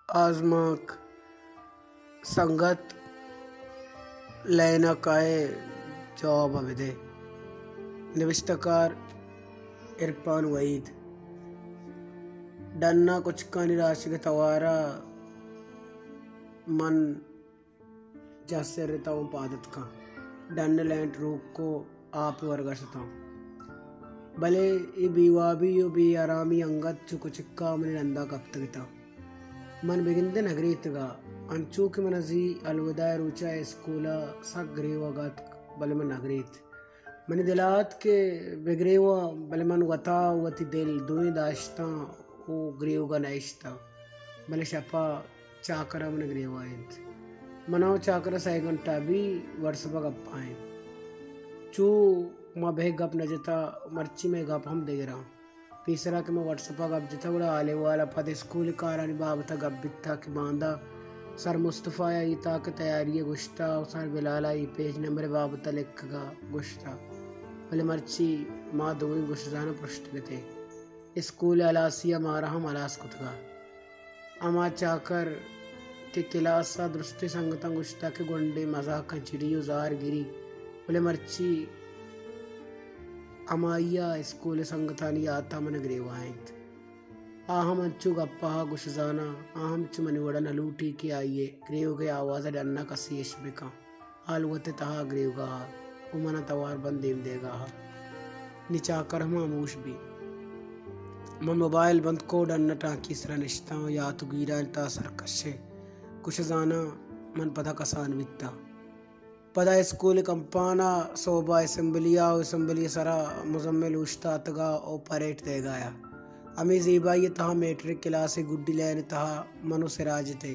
آزمانک، سنگت، لائن ءَ کائے جواب ءَ بدئے۔ نبشتہ کار عرفان وحید۔ ڈن ءَ کچکانی راشگ ءِ توار ءَ من جاہ سر اتاں ءُ پاد اتکاں۔ ڈن ءِ لینٹ روک ءُ آپ ءِ ورگ ءَ شتاں۔ بلے اے بے وابی ءُ بے آرامی انگت چو کچک ءَ منی رند ءَ کپتگ اتاں۔ من بگندے نہ گریتگ ءَ، انچو کہ من ءَ زی الوداع ءِ روچ ءَ اسکول ءَ سک گریوگ ءَ اتک، بلے من نہ گریت۔ منی دل ءَ ات کہ بگریواں، بلے من وت ءَ وتی دل دوئیں داشتاں ءُ گریوگ ءَ نہ اشتاں۔ بلے شپ ءَ چاکر ءَ من ءَ گریوائینت۔ من ءُ چاکر ءَ سئے گھنٹہ بی واٹس اپ ءَ گپ ءَ ایں۔ چو ما بہ گپ نہ جتا، مرچی مئے گپ ہم دگراں۔ پیسرا کہ ما واٹس اپ ءَ گپ جتا، گڑا حال احوال ءَ پد اسکول ءِ کارانی بابت ءَ گپ بیتا کہ باندا سر مصطفی ءَ اے تاک ءِ تیاری ءَ گوشتا ءُ سر بلال ءَ اے پیج نمبر ءِ بابت ءَ لکھگ ءَ گوشتا۔ بلے مرچی ما دوئیں گوشزاناں پرشتگ اتیں۔ اسکول ءِ ہلاسی ءَ مارا ہم ہلاس کتگ ءَ۔ ہما چاکر کہ کلاس ءَ درستیں سنگتاں گوشتگ کہ گونڈیں مزاکاں چڑی ءُ زہر گری، بلے مرچی ہمائی ءَ اسکول ءِ سنگتانی یات ءَ من ءَ گریوائینت۔ آ ہم انچو گپ ءَ گوشزاناں، آ ہم چو منی وڑ ءَ نہ لوٹی کہ آئی ءِ گریوگ ءِ آواز ءَ ڈن ءَ کسے اش بکن۔ آ لوت ءِ تہا گریوگا ہا، گوں من ءَ توار بند دیم دیگا ہا۔ نی چاکر ہم ہاموش بی۔ من موبائل بند کو، ڈن ءَ ٹانکی سرا نشتاں ءُ یات ءُ گیرانی تہا سرکشیں گوشزاناں من پدا کسان بیتاں۔ پدا اسکول ءِ کمپان ءَ سہب ءَ اسمبلی ءَ ءُ اسمبلی ءِ سرا مزمل اوشتاتگ ءَ ءُ پریٹ دئیگا ءَ۔ ہمے زیبائی ءِ تہا میٹرک کلاس ءِ گڈی لین ءِ تہا من ءُ سراج اتیں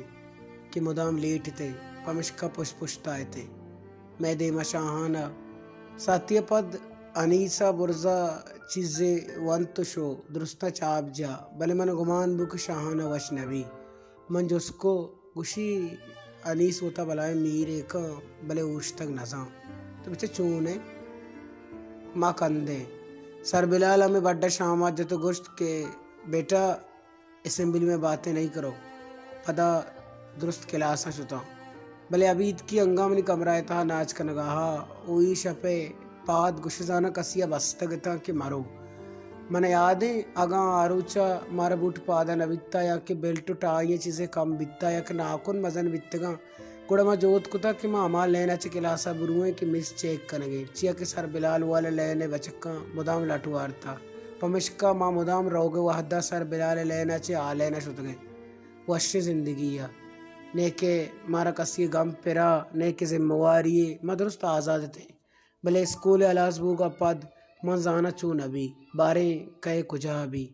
کہ مدام لیٹ اتیں، پمشکا پشت پشت ءَ اتیں۔ مئے دیم ءَ شاہان ءَ ساعتی ءَ پد انیس ءَ برز ءَ چیزے ونت ءُ شو، درستاں چاپ جا، بلے من ءَ گمان بو کہ شاہان ءَ وش نہ بی۔ من جست کو، گوشی، انیس وتا بلائیں میرے کن، بلے اوشتگ نزان۔ تو بچہ چون ئے؟ ما کندیں۔ سر بلال ہمے بڈ ءَ شامات جت ءُ گوشت کہ بیٹا، اسمبلی میں باتیں نہیں کرو۔ پدا درست کلاس ءَ شتاں۔ بلے ابیتکی انگا منی کمرہ ءِ تہا ناچ کنگا ہا، او اے شپ ءِ پاد گوشزاناں کسی ءَ بستگ اتاں کہ مرو۔ من ءَ یادیں، اگاں آ روچ ءَ مارا بوٹ پاد ءَ نہ بیتا یا کہ بیلٹ ءُ ٹائی ءَ چیزے کم بیتا یا کہ ناکن مزن بیتگاں، گڑا ما جہد کتگ کہ ما ہما لین ءَ چہ کلاس ءَ بروئیں کہ مس چیک کنگیں، چیا کہ سر بلال والا لین ءِ بچکاں مدام لٹ وارتا۔ پمشکا ما مدام روگ ءِ وہد ءَ سر بلال ءِ لین ءَ چہ آ لین ءَ شتگیں۔ وشیں زندگی ءَ، نئے کہ مارا کسی ءِ گم پرا، نئے کہ ذمہ واری، ما درست آزاد اتیں۔ بلے اسکول ءِ ہلاس بوگ ءَ پد من زاناں چو نہ بی، باریں کئے کجا بی۔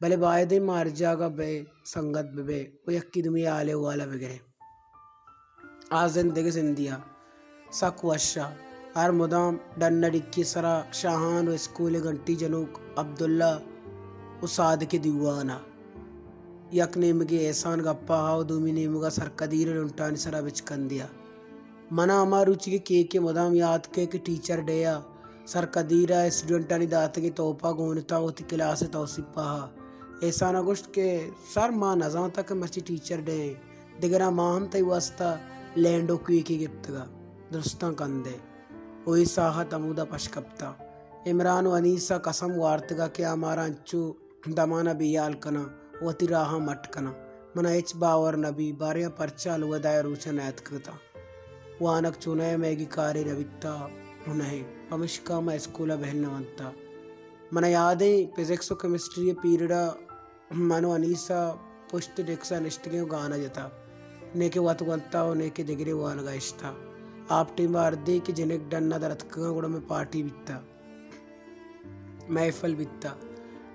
بلے بائدیں ما ہر جاگہ بئے، سنگت بہ بئے ءُ یکے دومی ءِ حال احوال ءَ بگریں۔ آ زند دگہ زندے ءَ سک وش ءَ۔ ہر مدام ڈن ءَ ڈکی ءِ سرا شاہان ءُ اسکول ءِ گھنٹی جنوک عبداللہ ءُ صادق ءِ دیوان ءَ۔ یک نیمگے احسان گپ ءَ ہا ءُ دومی نیمگ ءَ سرکدیر ءِ لنٹانی سرا بچکندے ءَ۔ من ءَ ہما روچیگیں کیک ءِ مدام یات کئے کہ ٹیچر ڈے ءَ سرکدیر ءَ اسٹوڈنٹانی داتگیں تحفہ گون اتاں وتی کلاس ءِ توسیپ ءَ ہا۔ احسان ءَ گوشت کہ سر، ما نزانتگ کہ مرچی ٹیچر ڈے ایں، دگراں ما ہم تئی واستا لینڈ ءُ کیکے گپتگ ءَ۔ درستاں کندے ءُ اے ساہت ہمودا پش کپتاں۔ عمران ءُ انیس ءَ قسم وارتگ ءَ کہ آ مارا انچو دمان ءَ بے ہیال کناں، وتی راہاں مٹ کناں۔ من ءَ ہچ باور نہ بی، باریں آ پرچا الوداع ءِ روچ ءَ نیاتکگ اتاں۔ وانگ چونہ ءَ مئیگی کارے نہ بیتا ءُ نہ ایں، پمشکا ما اسکول ءَ بہن نہ ونتا۔ من ءَ یادیں، فزکس ءُ کیمسٹری ءِ پیریڈ ءَ من ءُ انیس ءَ پشت ڈیکس ءَ نشتگیں ءُ گانا جتا، نے کہ وت گونتا ءُ نے کہ دگرے وانگ ءَ اشتا۔ آپ ٹیم ءَ ہردے کہ جنک ڈن ءَ در اتکگاں، گڑا مئے پارٹی بیتا۔ محفل بیتا۔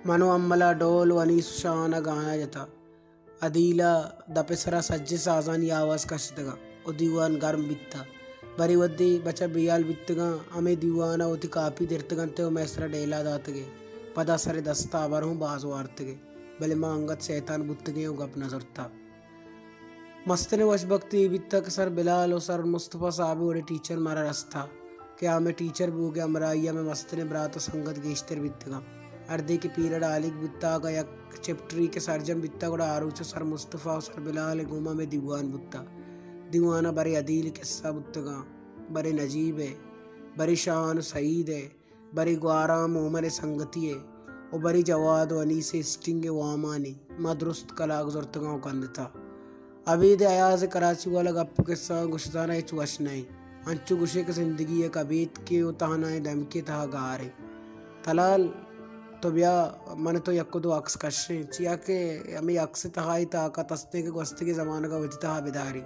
من ءُ امل ءَ ڈول ءُ انیس ءُ شاہان ءَ گانا جتا۔ عدیل ءَ دپ ءِ سرا سجہیں سازانی آواز کشتگاں ءُ دیوان گرم بیتا۔ برے وھدے بچہ بے ہیال بیتگاں، ہمے دیوان ءَ وتی کاپی درتگ انت ءُ مئے سرا ڈیلا داتگے۔ پدا سر ءِ دست ءَ ہبر ہوں باز وارتگے، بلے ما انگت شیطان بوتگیں ءُ گپ نہ زرتا۔ مستریں وشبختی اے بیتگ کہ سر بلال ءُ سر مصطفی صاحب ءِ وڑیں ٹیچر مارا رستا کہ آ مئے ٹیچر بوگ ءِ ہمراہی ءَ مئے مستریں برات ءُ سنگت گیشتر بیتگاں۔ ہردے کہ پیریڈ ہالیگ بوتا، اگاں یک چیپٹرے کہ سرجم بیتا، گڑا آ روچ ءَ سر مصطفی و سر بلال ءِ گوما مئے دیوان بوتا۔ دیوان ءَ برے عدیل ءِ قصہ بوتگاں، برے نجیب ءِ، برے شاہان و سعید ءِ، برے گوارام و مومن ءِ سنگتی ءِ، و برے جواد و انیس ءِ اسٹنگ ءِ وامانی ما درست کلاگ زرتگاں و کندتا۔ ابید ءِ ایاز ءِ کراچی والا گپ و قصہاں گوشداران ہچ وش نہ ایں۔ انچو گوشے کہ زندگی یک ابیتکے و تہنائیں دمکے تہا گار ایں۔ تلال، تو بیا، من تو یک و دو عکس کشیں، چیا کہ ہمے عکس ءِ تہا اے طاقت استیں کہ گوستگیں زمانگ ءَ وتی تہا بداری۔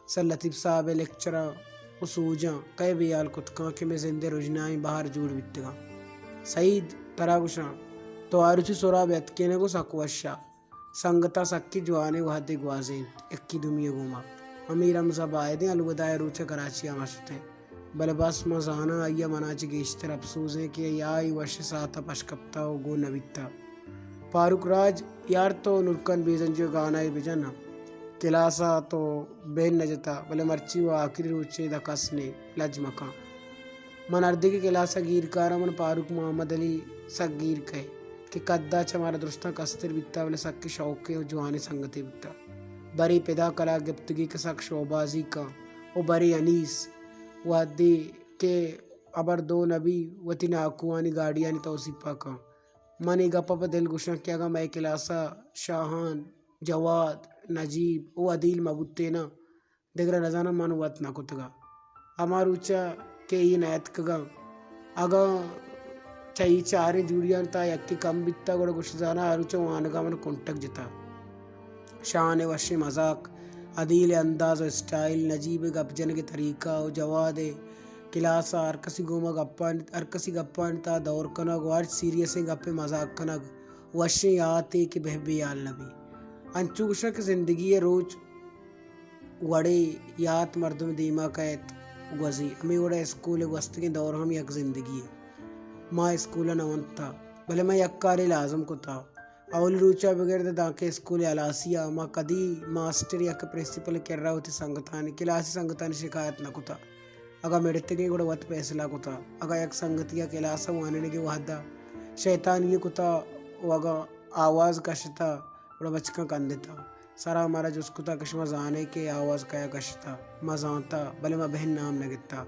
سر لطیف صاحب ءِ لیکچراں و سوجاں کئے بے ہیال کت کن کہ مئے زند ءِ رژنائیں بہر جوڑ بیتگاں۔ سعید، ترا گوشاں، تو آ روچی سراب اتکینگ و سک وش ءَ۔ سنگتاں سکیں جوانیں وہدے گوازینت، یکے دومی ءِ گوما۔ امیر حمزہ بائدیں الوداع ءِ روچ ءَ کراچی ءَ مہ شتیں، بلے بس من زاناں آئی ءَ منا چہ گیشتر اپسوز ایں کہ آ اے وشیں ساعت ءَ پش کپتا و گون نہ بیتا۔ فاروق راج، یار تو نورکان بیزنجو گانا ءَ بجن نا۔ کلاس ءَ تو بہن نہ جتا، بلے مرچی و آخری روچ ایں، داں کس نے، لج مکن۔ من ہردے کہ کلاس ءَ گیر کاراں، من فاروق محمد علی سک گیر کئے کہ قد ءَ چہ مارا درستاں کستر بیتا، بلے سکیں شوقیں و جوانیں سنگتے بیتا۔ برے پدا کلاگ گپتگی کہ سک شوبازی کن و برے انیس وہدے کہ ہبر دو نبی وتی ناکوانی گاڑیانی توسیپ ءَ کن۔ من اے گپ ءَ پہ دل گوشاں کہ اگاں مئے کلاس ءَ شاہان، جواد، نجیب و عدیل مہ بوتیناں، دگرا نزاناں من وت نہ کتگا۔ ہما روچا کہ اے نہ اتکگاں، اگاں چہ اے چاریں جوڑیاں تہا یکے کم بیتا، گڑا گوش زاناں آ روچا وانگا من کنٹگ جتا۔ شان ءِ وشیں مزاک، عدیل ءِ انداز و اسٹائل، نجیب ءِ گپ جنگ ءِ طریقہ و جواد ءِ کلاس ءَ ہر کسی گوما گپانی، ہر کسی گپانی تہا دور کنگ و ہرچ سیریسیں گپے مزاک کنگ، وشیں یاتے کہ بہ بے ہیال نہ بی۔ انچو گوشاں کہ زندگی ءِ روچ وڑے یات مردم دیما کئیت گوزی۔ ہمے وڑا اسکول ءِ گوستگیں دور ہم یک زندگی یے۔ ما اسکول ءَ نہ ونتا، بلے ما یک کارے لازم کتا۔ اولی روچا بگر داں کہ اسکول ءِ ہلاسی ءَ ما کدی ماسٹر یا کہ پرنسپل ءِ کرا وتی سنگتانی، کلاسی سنگتانی شکایت نہ کتا۔ اگاں مڑتگیں گڑا وت پیسلہ کتا۔ اگاں یک سنگتی ءَ کلاس ءَ وانینگ ءِ وہدا شیطانی یے کتا و اگاں آواز کشتا، گڑا بچکاں کندتا۔ سرا مارا جست کتا کہ شما زانے کہ آواز کیا کشتا؟ ما زانتا، بلے ما بہن نام نہ گتا۔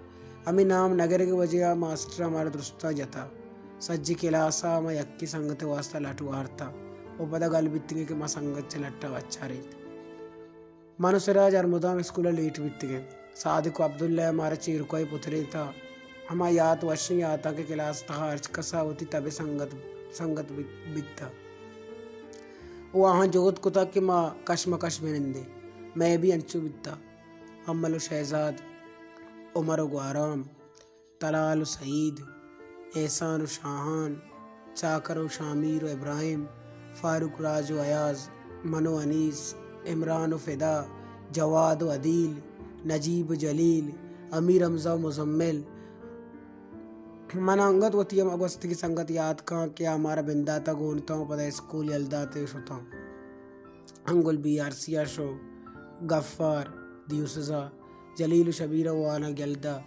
ہمے نام نہ گرگ ءِ وجہ ءَ ماسٹر ءَ مارا درستاں جتا۔ سجی کلاس ءَ ما یکے سنگت ءِ واستا لٹ وارتا و پدا گل بیتگیں کہ ما سنگت چہ لٹ ءَ بچارینت۔ من و سراج ہر مدام اسکول ءَ لیٹ بیتگیں۔ صادق و عبداللہ ءَ مارا چیرکئی پترینتا۔ ہما یات وشیں یاتاں کہ کلاس ءِ تہا ہرچ کس ءَ وتی تب ءِ سنگت، سنگت بیت، بیتا۔ و آہاں جہد کتا کہ ما کشمکش بہ نندیں۔ مئے بھی انچو بیتا۔ امل و شہزاد، عمر و گوارام، تلال و سعید، احسان و شاہان، چاکر و شامیر و ابراہیم، فاروق راج و ایاز، من و انیس، عمران و فدا، جواد و عدیل، نجیب و جلیل، امیر حمزہ و مزمل۔ من انگت وتی ہما گوستگی سنگت یات کاں کہ آ مارا بنداتا گون اتاں و پدا اسکول یل دات و شتاں۔ انگل بی آر سی ءَ شو، غفار، دیوسزا، جلیل و شبیر ءَ وانگ یل دا۔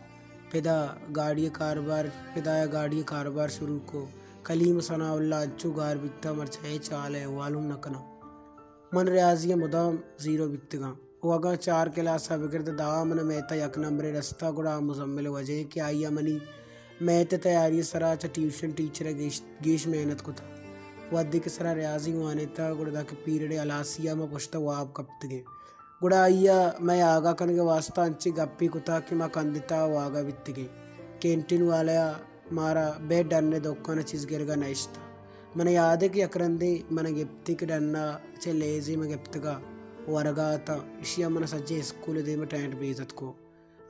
پدا گاڑی ءِ کاروبار، پدا ءَ گاڑی ءِ کاروبار شروع کو۔ کلیم و ثناء اللہ انچو گار بیتا، مرچا ہچ حال ءُ احوال ہم نہ کناں۔ من ریاضی ءَ مدام زیرو بیتگاں۔ و اگاں چار کلاس ءَ بگر داں من ءَ میتھ ءَ یک نمبرے رستا، گڑا آ مزمل ءِ وجہ ایں کہ آئی ءَ منی میتھ ءِ تیاری ءِ سرا چہ ٹیوشن ٹیچر ءَ گیش، گیش محنت کتا۔ وھدے کہ سرا ریاضی وانینتا، گڑا داں کہ پیریڈ ءِ ہلاسی ءَ ما پشت ءَ واب کپتگیں۔ گڑا آئی ءَ مئے آگاہ کنگ ءِ واستا انچیں گپے کتا کہ ما کندتا ءُ آگاہ بیتگیں۔ کینٹین والا ءَ مارا بے ڈن ءِ دکان ءَ چیز گرگ ءَ نہ اشتا۔ من ءَ یات ایں کہ یک رندے من ءَ گپتی کہ ڈن ءَ چہ لیزی من گپتگا ورگا اتاں، اشی ءَ من ءَ سجیں اسکول ءِ دیم ءَ ٹینٹ بیزت کو۔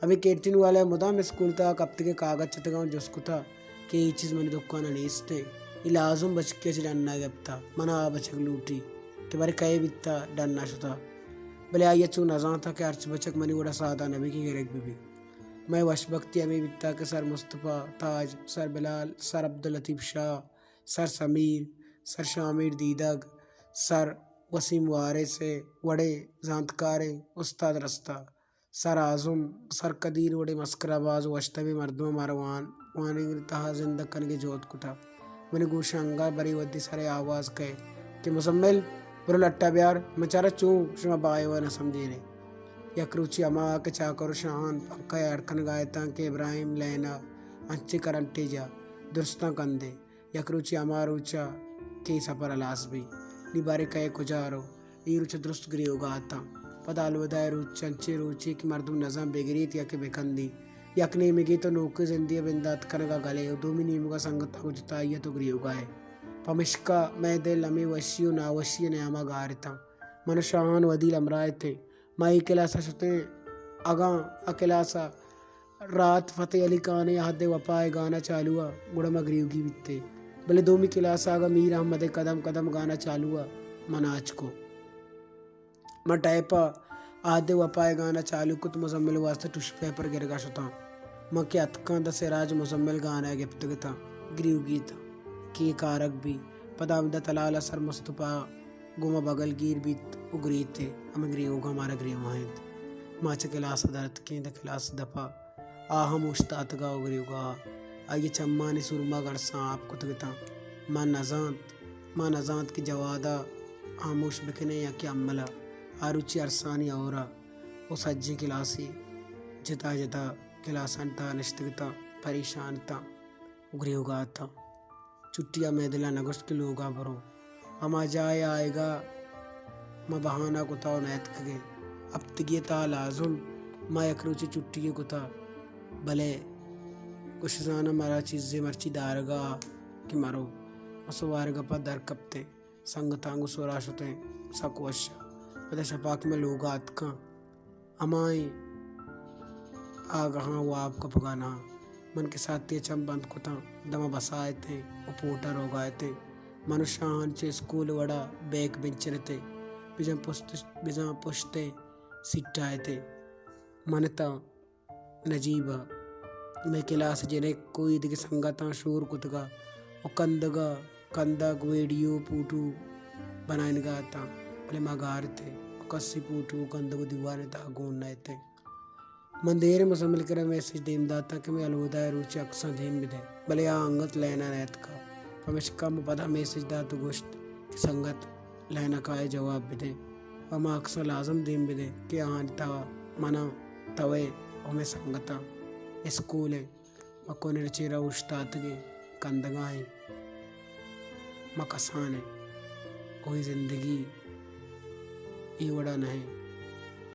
ہمے کینٹین والا ءَ مدام اسکول ءِ تہا کپتگیں کاگد چتگاں ءُ جست کتا کہ اے چیز منی دکان ءَ نیست ایں، اے لازم بچکے ءَ چہ ڈن ءَ گپتا، من ءَ آ بچک لوٹی کہ بارے کئے بیتا، ڈن ءَ شتا۔ بلے آئی ءَ چو نزانتا کہ ہرچ بچک منی وڑا سادہ نبی کہ گرگ ببی۔ مئے وشبختی ہمے بیتا کہ سر مصطفی تاج، سر بلال، سر عبداللطیف شاہ، سر سمیر، سر شامیر دیدگ، سر وسیم وارث ءِ وڑیں زانتکاریں استاد رستا۔ سر اعظم، سر قدیر وڑیں مسکرا باز ءُ وشتبیں مردماں مارا وان، وانینگ ءِ تہا زندگ کنگ ءِ جہد کتا۔ منی گوش ءَ انگہ برے وھدے سر ءَ آواز کئے کہ مزمل، برو لٹ ءَ بیار، من چارا چون شما بائیو ءَ نہ سمجھینے۔ یک روچے ہما کہ چاکر و شاہان پنکھا ءَ اڈ کنگا اتاں کہ ابراہیم لین ءَ انچیں کرنٹے جا درستاں کندے۔ یک روچے ہما روچ ءَ کہ اے سپر ہلاس بی، نی بارے کئے کجا رو؟ اے روچ ءَ درست گریوگا اتاں۔ پدا الوداع ءِ روچ انچیں روچے کہ مردم نزان بگریت یا کہ بکندی۔ یک نیمگے تو نوکیں زندے ءِ بندات کنگا گلے و دومی نیمگا سنگتاں گوں جتائی ءَ تو گریوگا ئے۔ پمشکا مئے دل ہمے وشی و ناوشی ءِ نیاما گار اتاں۔ من و شاہان ودیل ہمراہ اتیں۔ ما اے کلاس ءَ شتیں، اگاں آ کلاس ءَ رات فتح علی خان ءِ عہد وفا ءِ گانا چالو ءَ، گڑا ما گریوگی بیتیں۔ بلے دومی کلاس ءَ اگاں میر احمد ءِ قدم قدم گانا چالو ءَ، ما ناچ کو۔ ما ٹیپ ءَ عہد وفا ءِ گانا چالو کت، مزمل ءِ واسطہ ٹش پیپر گرگا شتاں۔ ما کہ اتکاں، داں سراج مزمل گانا ءَ گپتگ اتاں، گریوگی اتاں کہ اے کارگ بی۔ پدا ہمدا تلال ءَ سر مصطفی گوں ما بگل گیر بیت و گریت ئے، ہمے گریوگ ءَ مارا گریوائینت۔ ما چہ کلاس ءَ در اتکیں، داں کلاس ءِ دپ ءَ آ ہم اوشتاتگ ءَ و گریوگا ءَ۔ آئی ءِ چمانی سرما گڑساں آپ کتگ اتاں۔ ما نزانت، ما نزانت کہ جواد ءَ ہاموش بکنیں یا کہ امل ءَ۔ آ روچی ارسانی ہور ءَ و سجیں کلاسے جتا جتا کلاسانی تہا نشتگ اتاں، پریشان اتاں و گریوگا اتاں۔ چھٹی ءَ مئے دل ءَ نہ گوشت کہ لوگ ءَ برو۔ ہما جاہ ءَ آیگ ءَ ما بہانہ کتا و نیتکگیں۔ ہپتگی ءِ تہا لازم ما یک روچے چھٹی یے کتا، بلے گوش زاناں مارا چیزے مرچی دارگ ءَ کہ مرو۔ ما سوارگ ءَ پد در کپتیں، سنگتاں گوں سرا شتیں، سک وش ءَ۔ پدا شپا کہ ما لوگ ءَ اتکاں، ہمائیں آگہاں واب کپگا نہ آں۔ من کہ ساعتے ءَ چم بند کتاں، دماں بسا اتیں و پورٹر روگا اتیں۔ من و شاہان چہ اسکول وڑا بیک بنچ ءَ اتیں، بزاں پشت، بزاں پشت ءِ سیٹا اتیں۔ من اتاں نجیب ءَ، مئے کلاس ءِ جنک و ایدگہ سنگتاں شور کتگا و کندگا کندگ، ویڈیو، پوٹو بنائینگا اتاں، بلے ما گار اتیں و کسی پوٹو، کندگ و دیوان ءِ تہا گون نہ اتیں۔ من دیریں مزمل ءِ کرا میسج دیم داتاں کہ مئے الوداع ءِ روچ ءِ عکساں دیم بدئے، بلے آ انگت لین ءَ نیتکا۔ پمشکا من پدا میسج دات و گوشت کہ سنگت، لین ءَ کائے جواب بدئے و ہما عکساں لازم دیم بدئے کہ آہانی تہا من آں، تو ئے و مئے سنگتاں۔ اسکول ءِ ما کنر ءِ چیرا اوشتاتگیں، کندگا ایں، ما کسان ایں، کوئی زندگی اے وڑا نہ ایں۔